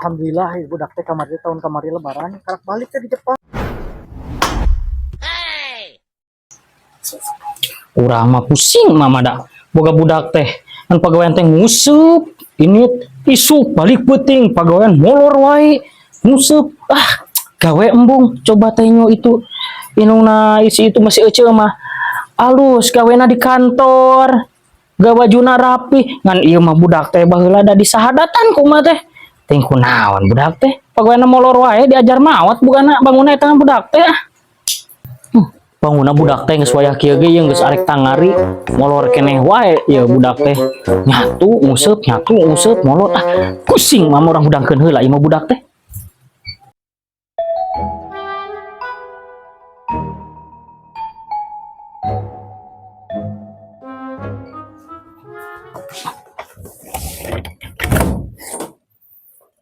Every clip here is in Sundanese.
Alhamdulillah ibu budak teh kamari tahun kamari Lebaran karak balik teh di Jepang. Urang mah pusing mama da. Boga budak teh kan pagawean teh nguseup ini isuk balik peuting pagawean molor wae nguseup, ah, gawe embung. Coba teh nyo itu indungna isi itu masih eceu mah alus gawena di kantor, gawe bajuna rapi, ngan ieu mah budak teh baheula da disahadatan kumaha teh teh kunaon budak teh pagaweanna molor wae, diajar maot bugana bangunna eta budak teh, ah. Bangunna budak teh geus wayah kieu ge ieu geus arek tangari molor keneh wae ieu budak teh, nyatu nguseup, nyatu nguseup, molor, ah, pusing mah urang hudangkeun heula ieu mah budak teh.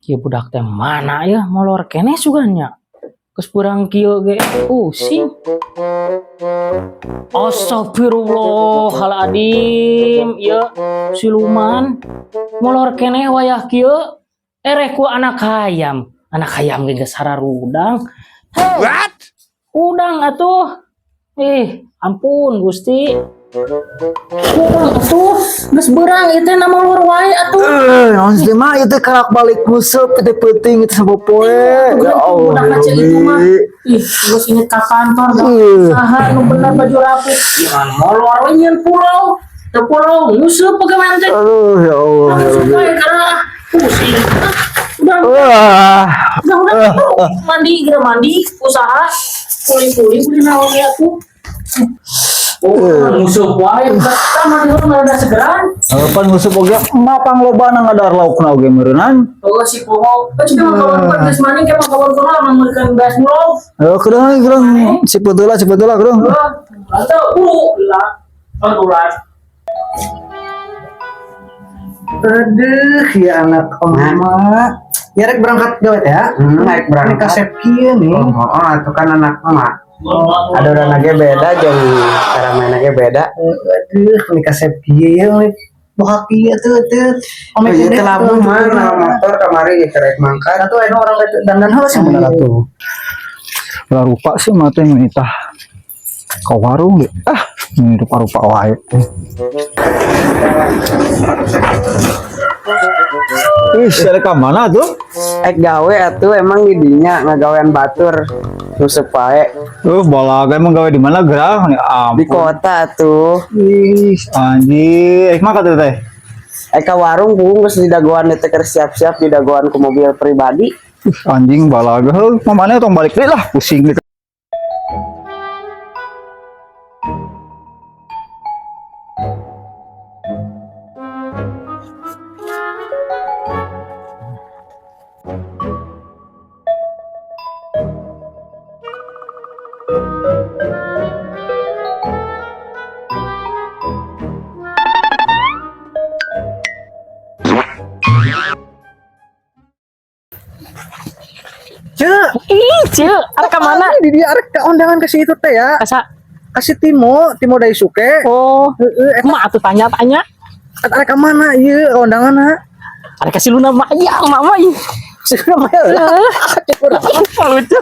Ieu budak teh mana ya, molor keneh sugan nya, geus beurang kieu ge pusing. Astagfirullahaladzim, ieu siluman molor keneh wayah kieu, ereh ku anak hayam. Anak hayam ge geus hararudang. Hei. What? Udang atuh. Eh, ampun Gusti. Udang atuh, geus beurang ieu teh na molor wae atuh. Eh, naon sih mah ieu teh karak balik nguseup teh peuting itu sapopoe. Ya Allah. Budak kaca itu mah. Rabbi. Ih, geus inget ka kantor da. Eh. Saha nu bener baju rapi. Jangan molor we nyieun pulau. Teu pulau nguseup pagawean teh. Aduh, ya Allah. Ya Langsung Rabbi. wae karena pusing. Ah, udah, Wah. udah, udah. Mandi, geura mandi, usaha kuli-kuli beli naon ya tuh. Oh, nguseup wae, kita mandi heula rada segeran. Pan nguseup oge emak panglobana ngadar laukna oge meureunnan. Oh, si poho. Eh, cuma kawan kawan geus maning ke kawan kawan mangmeulkeun gas mulog. Eh, kedeung kedeung siput heula, siput heula kedeung. Heeh. Atau buru gila. Pantulan. Aduh, ya anak emak. Ya rek berangkat gawe teh ya. Rek berangkat. Ini kasep kieu nih. Oh, itu kan anak emak. Ada orang lagi beda, jeung cara mainnya ge beda. Aduh, ini kasep kieu ya. Boha kieu tuh tuh. Oh, iya teh labuh mah nah, motor kamari ge rek mangkat. Atuh anu orang teh dandan heula sih bener atuh. Lah rupa sih mah teh nitah ka warung ge. Ah, ini rupa-rupa wae. Ih, ada ka mana tuh? Ek gawe atuh emang di dinya ngagawean batur. Nguseup wae. Balaga emang gawe di mana gerah? Nih, Di ampun. kota atuh. Ih, anjir. Ek mah teh? Ek ka warung pung geus didagoan teh keur siap-siap didagoan ku mobil pribadi. Ih, anjing balaga. Heuh, mamana tong balik deui lah, pusing gitu. Ceu, Ih, Ceu, arek ka mana? di dia arek ka undangan ke si itu teh ya. Asa. Kasih Timo, Timo Daisuke. Oh, Heeh, eta emak atuh tanya-tanya. arek ka mana ieu undanganna? Arek kasih Luna Maya, mama ih. Si Luna Maya lah. Lucu.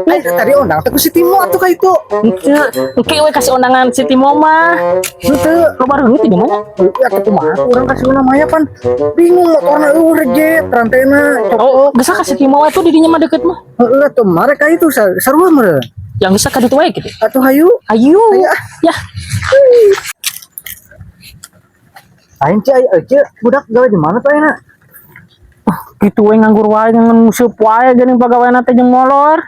Eh, tadi undang teh ku si Timo atuh ka itu. Engke, engke we kasih undangan si Timo mah. Henteu. Lo baru ngerti di mana? Ya atuh kumaha tuh urang kasih Luna Maya pan bingung motorna eueuh rejet rantena. Oh, geus kasih Timo we tuh di dinya mah deket mah. Heeh atuh mare ka itu sarua meureun. Yang geus ka ditu wae gitu. Atuh hayu. Ayo. Ayo, ah. Ya. Lain ceu aya ceu budak gawe di mana tuh ayeuna? Gitu we nganggur wae ngan nguseup wae geuning pagaweanna teh jeung molor.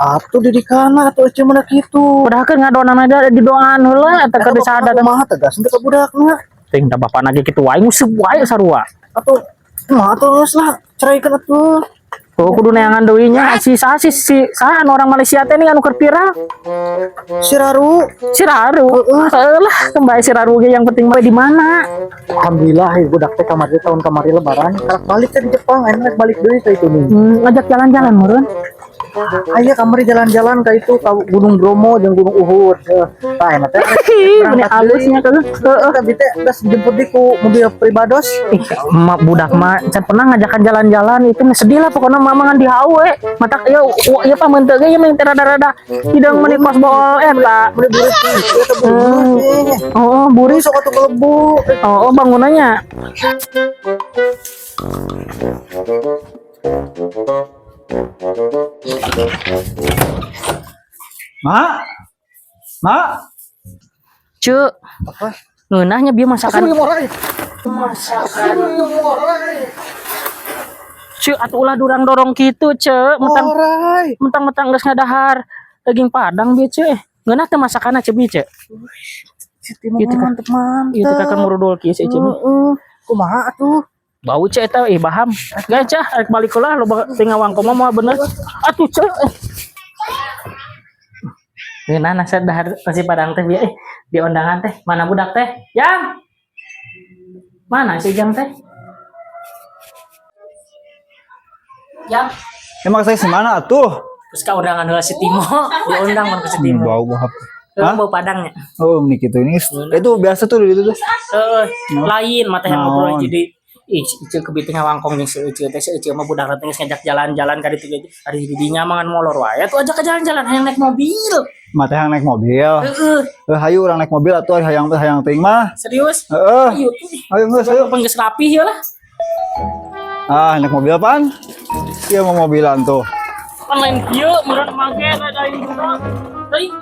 Atuh di dikana atuh eceu mana kitu. Padahal kan ngadonan aja di doan heula eta keur disadar. Kumaha tegas henteu ka budakna. Ting da bapana ge kitu wae nguseup wae sarua. Atuh kumaha atuh geus lah ceraikan atuh. Oh, kudu neangan deui nya si saha si si saha anu orang Malaysia teh nih anu keur viral. Si Raru. Si Raru. Heeh lah, kembali si Raru ge yang penting mah di mana. Alhamdulillah ibu budak teh kamari tahun kamari Lebaran karak balik teh di Jepang ayeuna rek balik deui ka itu nih. Ngajak jalan-jalan meureun. Aya kamari jalan-jalan ka itu ka Gunung Bromo jeung Gunung Uhud. Tah enak teh. Ini alusnya kan. Heeh, tapi teh geus dijemput di ku mobil pribados. Ih, emak budak mah can pernah ngajakan jalan-jalan itu mah sedih lah pokoknya mama ngan dihawe matak ieu ieu pameunteuk ge ieu mah teh rada-rada hidung meuni kos bool eta. Meuni burit eta burit. Oh, burit. Sok atuh kelebu. Oh, bangunannya. Mak. Mak. Cuk. Apa? Ngeunahnya bieu masakan. Cuk, atuh ulah durang dorong kitu, Cuk. Mentang Orai. mentang-mentang geus ngadahar daging padang bieu, Cuk. Ngeunah teh masakanna Cuk bieu, Cuk. Siti mah Ieu teh kan- mantep mantep. Ieu teh kan murudul kieu si Cuk. Heeh. Kumaha atuh? Bau cek eta ih baham. Gak cah rek balik heula loba teu ngawangko mah moal bener. Atuh cek. Ngeunah nasi dahar nasi padang teh bieu di undangan teh. Mana budak teh? Jang. Mana si Jang teh? Jang. Emang saya semana atuh? Terus ka undangan heula si Timo, diundang mun ke si Timo. Bau bahap. Hah? Hah? Bau padangnya. Oh, ini gitu ini. Itu biasa tuh di itu tuh. Heeh, lain mata yang ngobrol Naon? jadi ih si Iceu kebitu ngawangkong jeung si Iceu teh, si Iceu mah budak teh geus ngajak jalan-jalan ka ditu ge ari di dinya mah ngan molor wae atuh ajak ke jalan-jalan hayang naik mobil. Mata yang naik mobil. Heeh, Eh, hayu urang naik mobil atuh hayang teh hayang teuing mah. Serius. Heeh. Ayo tuh. Ayo geus ayo. Geus rapi ya lah. Ah, naik mobil apaan? Iya mau mobilan tuh. Pan lain kieu meureun make ada lain juga. Teuing.